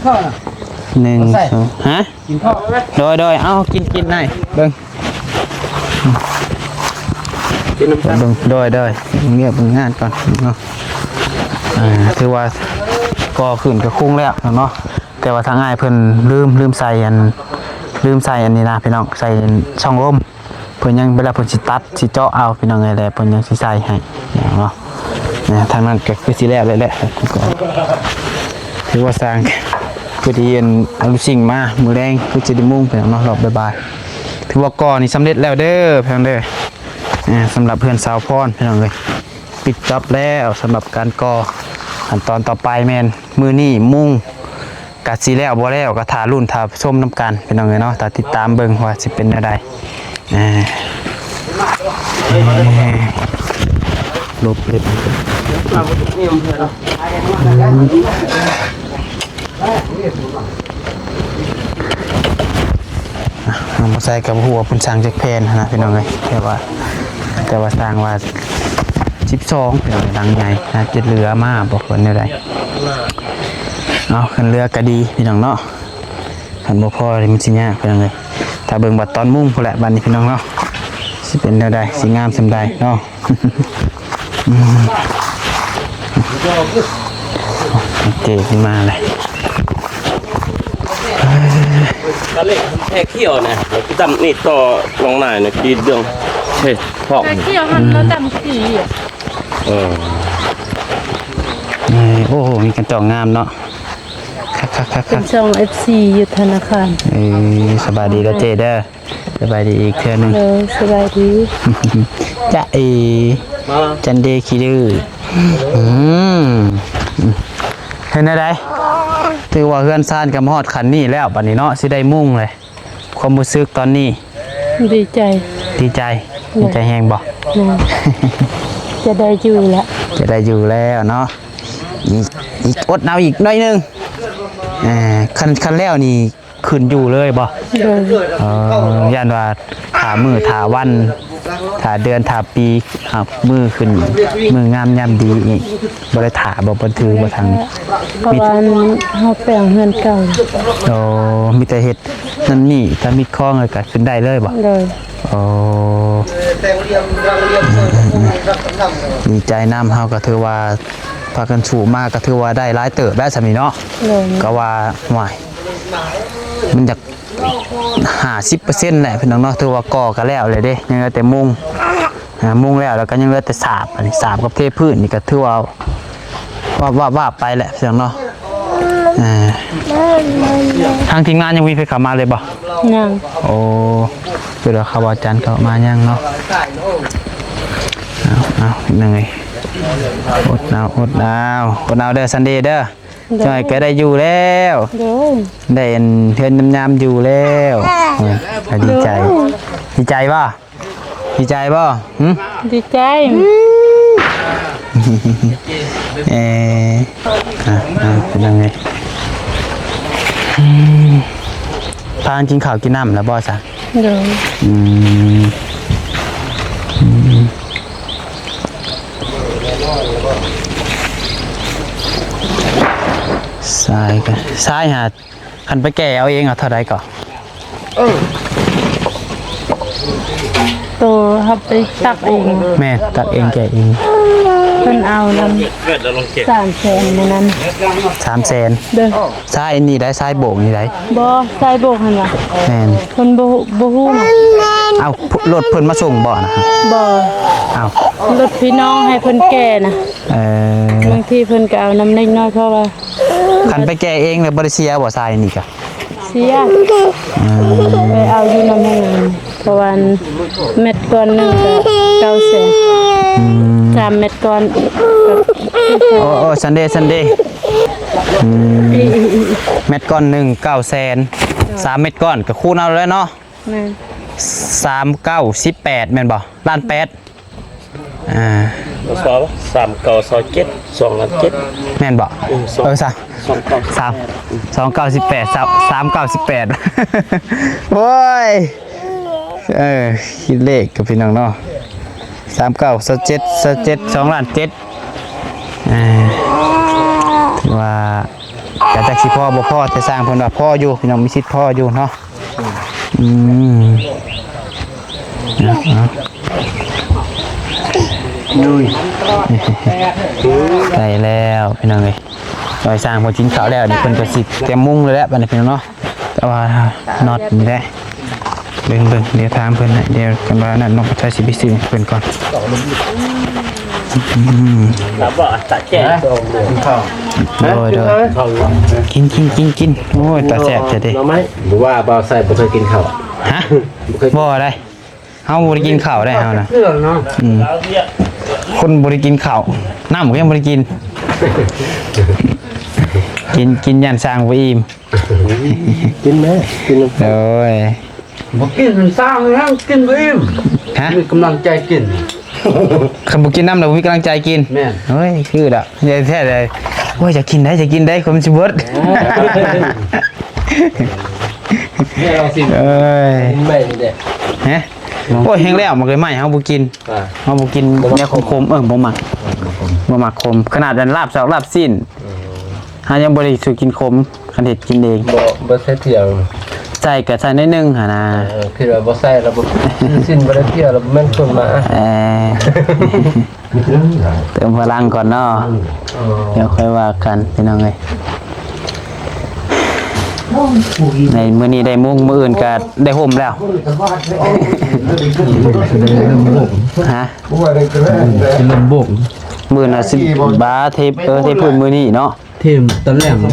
ໜຶ່ງ ສອງ ຮະ ກິນເຂົ້າ ໂດຍ ໂດຍ ເອົາ ກິນ ກິນໄດ້ ເບິ່ງ ກິນນຳກັນ ເບິ່ງ ໂດຍ ໂດຍ ເບິ່ງວຽກເບິ່ງງານກ່ອນເນາະ. ອ່າ ຖືວ່າກໍ່ຂຶ້ນກະຄຸງແລ້ວເນາະ ແຕ່ວ່າທາງອ້າຍເພິ່ນລືມ ລືມໃສ່ອັນ ລືມໃສ່ອັນນີ້ນະພີ່ນ້ອງ ໃສ່ຊ່ອງລົມ. ເພິ່ນຍັງ ເວລາເພິ່ນຊິຕັດ ຊິເຈາະເອົາ ພີ່ນ້ອງເອີຍ ແລະເພິ່ນຍັງຊິໃສ່ໃຫ້ເນາະ. ທາງນັ້ນກໍຄືຊິແລ້ວແລ້ວແຫຼະ ຖືວ່າສ້າງ ຄືຊິອັນ ເອົາລູກຊິງມາມື້ແລງ ຄືຊິໄດ້ມຸງ ພີ່ນ້ອງເນາະ ຮອບບ່າຍໆ. ຖືວ່າກໍ່ນີ້ສຳເລັດແລ້ວເດີ ພີ່ນ້ອງເດີ. ອ່າ ສຳລັບເຮືອນສາວພອນ ພີ່ນ້ອງເອີຍ ປິດຈອບແລ້ວ ສຳລັບການກໍ່. ຂັ້ນຕອນຕໍ່ໄປແມ່ນມື້ນີ້ມຸງ ກະຊິແລ້ວບໍ່ແລ້ວກໍຖ້າລຸ້ນຖ້າຊົມນຳກັນ ພີ່ນ້ອງເອີຍເນາະ. ຖ້າຕິດຕາມເບິ່ງວ່າຊິເປັນແນວໃດ. ອ່າ ຫຼົບເລັບ ເອົາມາໃສ່ກັບຫົວເພິ່ນສ້າງຈັກແຜ່ນນະ ພີ່ນ້ອງເອີຍ. ແຕ່ວ່າ ແຕ່ວ່າສ້າງວ່າສິບສອງ ພີ່ນ້ອງເອີຍ ຫຼັງໃຫຍ່ ອາດຈະເຫຼືອມາບໍ່ ເພິ່ນແນວໃດ. ເອົາ ຄັນເຫຼືອກໍດີ ພີ່ນ້ອງເນາະ. ຄັນບໍ່ພໍນີ້ມັນຊິຍາກ ພີ່ນ້ອງເອີຍ. ຖ້າເບິ່ງບັດຕອນມຸງພຸ້ນແຫຼະ ບັດນີ້ ພີ່ນ້ອງເນາະ ຊິເປັນແນວໃດ ຊິງາມສ່ຳໃດເນາະ. ອືມ ໂອເຄ ຂຶ້ນມາເລີຍ. ກະເລກແພຂຽວນະ ແລ້ວຄືດຳນີ້ຕໍ່ລອງນາຍນະ ກີດເລື່ອງເທທອກ ແພຂຽວຫັ້ນລະດຳກີ. ເອີ ເອີ ໂອ້ ມີກະຈອກງາມເນາະ. ຄັກໆໆໆ ເປັນຊ່ອງເອັຟຊີຢູ່ທະນາຄານ. ເອີ ສະບາຍດີເດີເຈ້ເດີ. ສະບາຍດີອີກເທື່ອໜຶ່ງ. ໂດຍ ສະບາຍດີ. ຈະເອ ມາ ຈັນເດຂີ້ດື້. ອືມ ເປັນແນວໃດ? ຖືວ່າເຮືອນຊານກໍມາຮອດຂັ້ນນີ້ແລ້ວ ບັດນີ້ເນາະ ຊິໄດ້ມຸງເລີຍ. ຄວາມຮູ້ສຶກຕອນນີ້? ດີໃຈ. ດີໃຈ. ໂດຍ. ດີໃຈແຮງບໍ່? ໂດຍ. ຈະໄດ້ຢູ່ແລ້ວ. ຈະໄດ້ຢູ່ແລ້ວເນາະ. ອີກ ອີກ ອົດເອົາອີກໜ້ອຍໜຶ່ງ. ເອີ ຄັນ ຄັນແລ້ວນີ້ ຂຶ້ນຢູ່ເລີຍບໍ່? ໂດຍ. ເອີ ຢ້ານວ່າຖ້າມື້ຖ້າວັນ ຖ້າເດືອນຖ້າປີ ຮັບມື້ຂຶ້ນ ມື້ງາມຍາມດີອີກ ບໍ່ໄດ້ຖ້າບໍ່ ບໍ່ຖືບໍ່ທາງນີ້? ເພາະວ່າເຮົາແປງເຮືອນເກົ່າ. ໂອ້ ມີແຕ່ເຮັດນັ້ນນີ້ ຖ້າມີຄອງແລ້ວກໍຂຶ້ນໄດ້ເລີຍບໍ່? ໂດຍ. ໂອ້ ດີໃຈນຳ. ເຮົາກໍຖືວ່າພາກັນສູ້ມາ ກໍຖືວ່າໄດ້ຫຼາຍເຕີບແລ້ວສ່ຳນີ້ເນາະ. ໂດຍ. ກໍວ່າ ຫ້ວຍ ມັນຢາກຫ້າສິບເປີເຊັນແຫຼະພີ່ນ້ອງເນາະ. ຖືວ່າກໍ່ກໍແລ້ວແລ້ວເດ້ ຍັງເຫຼືອແຕ່ມຸງ. ອ່າ ມຸງແລ້ວ ແລ້ວກໍຍັງເຫຼືອແຕ່ສາບ. ອັນນີ້ສາບກັບເທພື້ນນີ້ກໍຖືວ່າວາບໆໆໄປແຫຼະພີ່ນ້ອງເນາະ. ອ່າ ທາງທີມງານຍັງບໍ່ມີໃຜເຂົ້າມາເລີຍບໍ່? ຍັງ. ໂອ້ ຄືວ່າເຂົາວ່າຈັນເຂົ້າມາຍັງເນາະ. ເອົາ ເອົາ ຍັງໄງ? ອົດເອົາ ອົດເອົາ ອົດເອົາເດີ ຊັນເດເດີ. ໂດຍ ຈັ່ງໃດກໍໄດ້ຢູ່ແລ້ວ ໂດຍ ໄດ້ອັນເຮືອນຍາມໆຢູ່ແລ້ວ. ໂອ້ຍ ກໍດີໃຈ ໂດຍ ດີໃຈບໍ່? ດີໃຈບໍ່? ຫຶ? ດີໃຈ. ເອີ ອ່ະ ອ່ະ ເປັນຈັ່ງໃດ? ອືມ ພາກັນກິນເຂົ້າກິນນ້ຳແລ້ວບໍ່ຊະ? ໂດຍ ອືມ ອືມ ຊາຍກໍ ຊາຍຫາ ຄັນໄປແກ່ເອົາເອງເອົາເທົ່າໃດກໍ? ເອີ ໂຕເຮົາໄປຕັກເອງ. ແມ່ນ ຕັກເອງແກ່ເອງ. ເພິ່ນເອົານຳສາມແສນມື້ນັ້ນ. ສາມແສນ. ໂດຍ. ຊາຍອັນນີ້ໄດ໋ ຊາຍໂບກນີ້ໄດ໋. ບໍ່ ຊາຍໂບກຫັ້ນຫວາ? ແມ່ນ. ເພິ່ນບໍ່ ບໍ່ຮູ້ນະ. ເອົ້າ ລົດເພິ່ນມາສົ່ງບໍ່ນະ? ບໍ່. ເອົ້າ ລົດພີ່ນ້ອງໃຫ້ເພິ່ນແກ່ນະ. ເອີ ບາງທີເພິ່ນກໍເອົານຳເລັກນ້ອຍ ເພາະວ່າ ຄັນໄປແກ່ເອງແລ້ວບໍ່ໄດ້ເສຍບໍ່ ຊາຍນີ້ກະ? ເສຍ. ອືມ ໄປເອົາຢູ່ນຳໂຮງງານ ເພາະວ່າແມັດກ້ອນໜຶ່ງກໍເກົ້າແສນ. ອືມ ສາມແມັດກ້ອນ. ໂອ້ ໂອ້ ຊັນເດ ຊັນເດ. ອືມ ແມັດກ້ອນໜຶ່ງເກົ້າແສນ ສາມແມັດກ້ອນກໍຄູນເອົາແລ້ວເນາະ. ແມ່ນ. ສາມເກົ້າສິບແປດ ແມ່ນບໍ່? ລ້ານແປດ. ອ່າ ສາມເກົ້າຊາວເຈັດ ສອງລ້ານເຈັດ. ແມ່ນບໍ່? ເອີ ສອງ ເອີ ສາມ ສອງເກົ້າ ສາມ ສອງເກົ້າສິບແປດ ສາມ ສາມເກົ້າສິບແປດ. ໂອ້ຍ ເອີ ຄິດເລກກັບພີ່ນ້ອງເນາະ. ສາມເກົ້າຊາວເຈັດ ຊາວເຈັດ ສອງລ້ານເຈັດ. ອ່າ ຖືວ່າ ກະຈັກຊິພໍບໍ່ພໍ ແຕ່ຊ່າງເພິ່ນວ່າພໍຢູ່ ພີ່ນ້ອງ ມີສິດພໍຢູ່ເນາະ. ອືມ ເອົາ ເອົາ ໄດ້ແລ້ວພີ່ນ້ອງເອີຍ. ຊ່າງເພິ່ນກິນເຂົ້າແລ້ວນີ້ ເພິ່ນກໍຊິຕຽມມຸງແລ້ວແຫຼະ ບັດນີ້ພີ່ນ້ອງເນາະ. ແຕ່ວ່ານັອດນີ້ແຫຼະ ເບິ່ງໆ ດຽວຖາມເພິ່ນໃຫ້ ດຽວກັນວ່ານັ້ນ ນ້ອງກະຊາຍຊິໄປຊື້ໃຫ້ເພິ່ນກ່ອນ. ອືມ ແລ້ວບໍ່ຕາແຈ້ ກິນເຂົ້າ ໂດຍ ໂດຍ ເຂົ້າ ກິນ ກິນ ກິນ ກິນ. ໂອ້ຍ ຕາແຊບແທ້ເດ. ໜໍ່ໄມ້ ບໍ່ວ່າບ່າວໄຊບໍ່ເຄີຍກິນເຂົ້າ. ຮະ? ບໍ່ເຄີຍ ບໍ່ໄດ໋ ເຮົາບໍ່ໄດ້ກິນເຂົ້າໄດ໋ເຮົານະ. ອືມ ຄົນບໍ່ໄດ້ກິນເຂົ້າ ນ້ຳກໍຍັງບໍ່ໄດ້ກິນ. ກິນ ກິນຢ້ານຊ່າງບໍ່ອີ່ມ. ກິນແມ້ ກິນ. ໂອ້ຍ ບໍ່ກິນມັນສ້າງແລ້ວ ກິນບໍ່ອີ່ມ. ຮະ? ມີກຳລັງໃຈກິນ. ຄັນບໍ່ກິນນ້ຳແລ້ວບໍ່ມີກຳລັງໃຈກິນ. ແມ່ນ. ໂອ້ຍ ຄືດອກ ໃຫຍ່ແທ້ເລີຍ. ໂອ້ຍ ຢາກກິນໄດ໋ ຢາກກິນໄດ໋ ຄົນມັນຊິເບິດ. ເອີຍ ເອີຍ ກິນໃໝ່ນີ້ເດ້. ຮະ? ໂອ້ຍ ແຮງແລ້ວ ມັນກໍໃໝ່ ເຮົາບໍ່ກິນ. ອ່າ ເຮົາບໍ່ກິນແນວຂົມໆ. ເອີ ບໍ່ມັກ ບໍ່ມັກຂົມ ຂະໜາດອັນລາບຊອກລາບຊີ້ນ ເຮົາຍັງບໍ່ໄດ້ສູ່ກິນຂົມ ຄັນເຮັດກິນເອງ. ບໍ່ ບໍ່ໃສ່ເທື່ອ ໃສ່ກໍໃສ່ໜ້ອຍໜຶ່ງຫັ້ນນະ. ເອີ ຄິດວ່າບໍ່ໃສ່ແລ້ວບໍ່ ຊີ້ນບໍ່ໄດ້ເທື່ອ ແລ້ວບໍ່ແມ່ນຄົນມາ. ເອີ ເຕີມພະລັງກ່ອນເນາະ. ເອີ ດຽວຄ່ອຍວ່າກັນ ພີ່ນ້ອງເອີຍ. ໃນມື້ນີ້ໄດ້ມຸງ ມື້ອື່ນກໍໄດ້ຫົ່ມແລ້ວ. ຮະ? ຊິເລີ່ມໂບກ ມື້ອື່ນອາ ຊິບາເທ ເອີ ເທພື້ນມື້ນີ້ເນາະ. ເທຕອນແລງ. ເອີ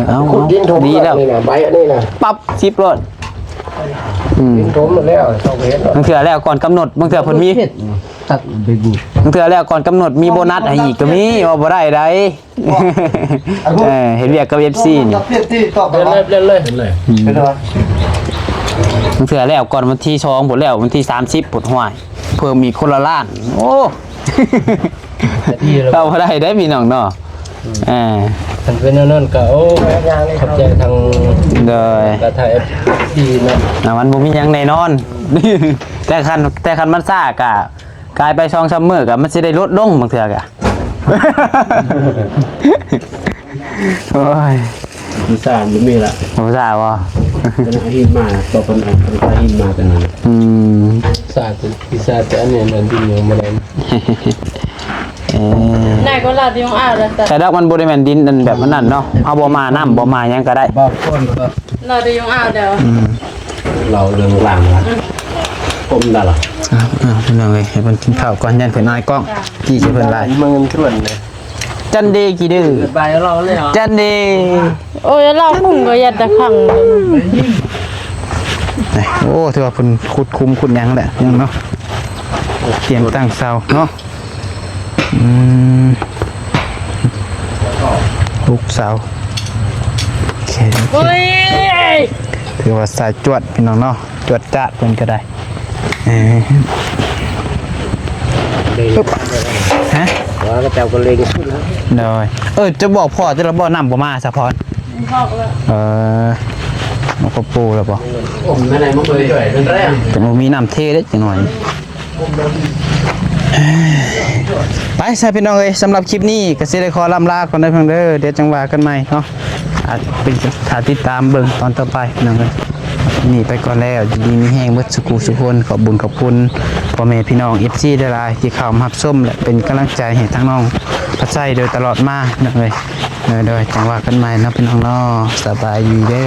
ເອົາ ເອົາ ດີແລ້ວ ໃບອັນນີ້ນະ ປັບ ສິບໂລດ. ອືມ ດິນຖົມໝົດແລ້ວ ຕ້ອງເຮັດ. ບາງເທື່ອແລ້ວກ່ອນກຳນົດ ບາງເທື່ອເພິ່ນມີ ຕັດໃບບູດ ບາງເທື່ອແລ້ວກ່ອນກຳນົດມີໂບນັດໃຫ້ອີກກໍມີ ວ່າບໍ່ໄດ້ໃດ. ເອີ ເຮັດວຽກກັບເອັຟຊີນີ້ ເປັນເລີຍ ເປັນເລີຍ ເປັນເລີຍ. ອືມ ບາງເທື່ອແລ້ວກ່ອນວັນທີສອງພຸ້ນ ແລ້ວວັນທີສາມສິບພຸ້ນ ຫ້ວຍ ເພີ່ມອີກຄົນລະລ້ານ. ໂອ້ ເອົາບໍ່ໄດ້ເດ້ພີ່ນ້ອງເນາະ. ເອີ ຄັນເປັນແນວນັ້ນກໍ ໂອ້ ຂອບໃຈທາງ ໂດຍ ກະທາງເອັຟຊີເນາະ. ອ່າ ມັນບໍ່ມີຫຍັງແນ່ນອນ ແຕ່ຄັນ ແຕ່ຄັນມັນຊ້າກະ ກາຍໄປສອງສາມມື້ກໍມັນຊິໄດ້ຫຼຸດລົງບາງເທື່ອກະ. ໂອ້ຍ ວິຊາມັນມີລະ ວິຊາບໍ່? ເພິ່ນເອົາຫີນມາ ຕໍ່ເພິ່ນເອົາຫີນມາແຕ່ນັ້ນ. ອືມ ວິຊາ ວິຊາແຕ່ອັນນີ້ມັນດິນຍັງບໍ່ໄດ້. ເອີ ນາຍກໍລາດຢູ່ອ່າວແລ້ວ ແຕ່ດອກມັນບໍ່ໄດ້ແມ່ນດິນອັນແບບອັນນັ້ນເນາະ. ເຮົາບໍ່ມານ້ຳບໍ່ມາຫຍັງກໍໄດ້ ບໍ່ຄົນກໍ ລາດຢູ່ອ່າວແລ້ວ. ອືມ ເລົ່າເລື່ອງຫຼັງລະ ອືມ ຜົມດາລະ. ອ້າວ ອ້າວ ພີ່ນ້ອງເອີຍ ໃຫ້ເພິ່ນກິນເຂົ້າກ່ອນ ຢ້ານເພິ່ນອາຍກ້ອງ ກີ້ໃສ່ເພິ່ນຫຼາຍ. ມັນເພິ່ນເລີຍ ຈັນດີ ກີ້ດື້ ໄປເລົ່າເລີຍ ຈັນດີ. ໂອ້ຍ ລາວຄຸມກໍຢ່າແຕ່ຂັງ. ໂອ້ ຖືວ່າເພິ່ນຂຸດຂຸມຂຸດຫຍັງແຫຼະ ຍັງເນາະ ຕຽມຕັ້ງເສົາເນາະ. ອືມ ຫົກເສົາ ໂອເຄ ໂອເຄ ໂອ້ຍ ຖືວ່າສາຍຈວດພີ່ນ້ອງເນາະ ຈວດຈາດເພິ່ນກໍໄດ້ ເອີ ເອີ ຮະ ວ່າເຈົ້າກໍເລັງສຸດແລ້ວ ໂດຍ ເອີ ຈະບອກພໍ່ເຈົ້າລະບໍ່ ນ້ຳບໍ່ມາ ສາວພອນ ບອກແລ້ວ ເອີ ບອກພໍ່ປູ່ລະບໍ່ ໂອ້ ມັນບໍ່ມີນ້ຳເທເດ້ ຈັກໜ້ອຍ ໄປຊະພີ່ນ້ອງເອີຍ ສຳລັບຄລິບນີ້ກໍຊິໄດ້ຂໍລ່ຳລາກ່ອນເດີພີ່ນ້ອງເດີ ດຽວຈັ່ງວ່າກັນໃໝ່ເນາະ ອາດເປັນ ຖ້າຕິດຕາມເບິ່ງຕອນຕໍ່ໄປພີ່ນ້ອງເອີຍ ນີ້ໄປກ່ອນແລ້ວ ຢູ່ດີມີແຮງເບິດສູ່ຜູ້ສູ່ຄົນ ຂອບບຸນຂອບຄຸນພໍ່ແມ່ພີ່ນ້ອງ ເອັຟຊີ ຫຼາຍໆ ທີ່ເຂົ້າມາຮັບຊົມ ແລະ ເປັນກຳລັງໃຈໃຫ້ທາງນ້ອງພັດໄຊໂດຍຕະຫຼອດມາພີ່ນ້ອງເອີຍ ໂດຍໆ ຈັ່ງວ່າກັນໃໝ່ເນາະພີ່ນ້ອງເນາະ ສະບາຍດີເດີ.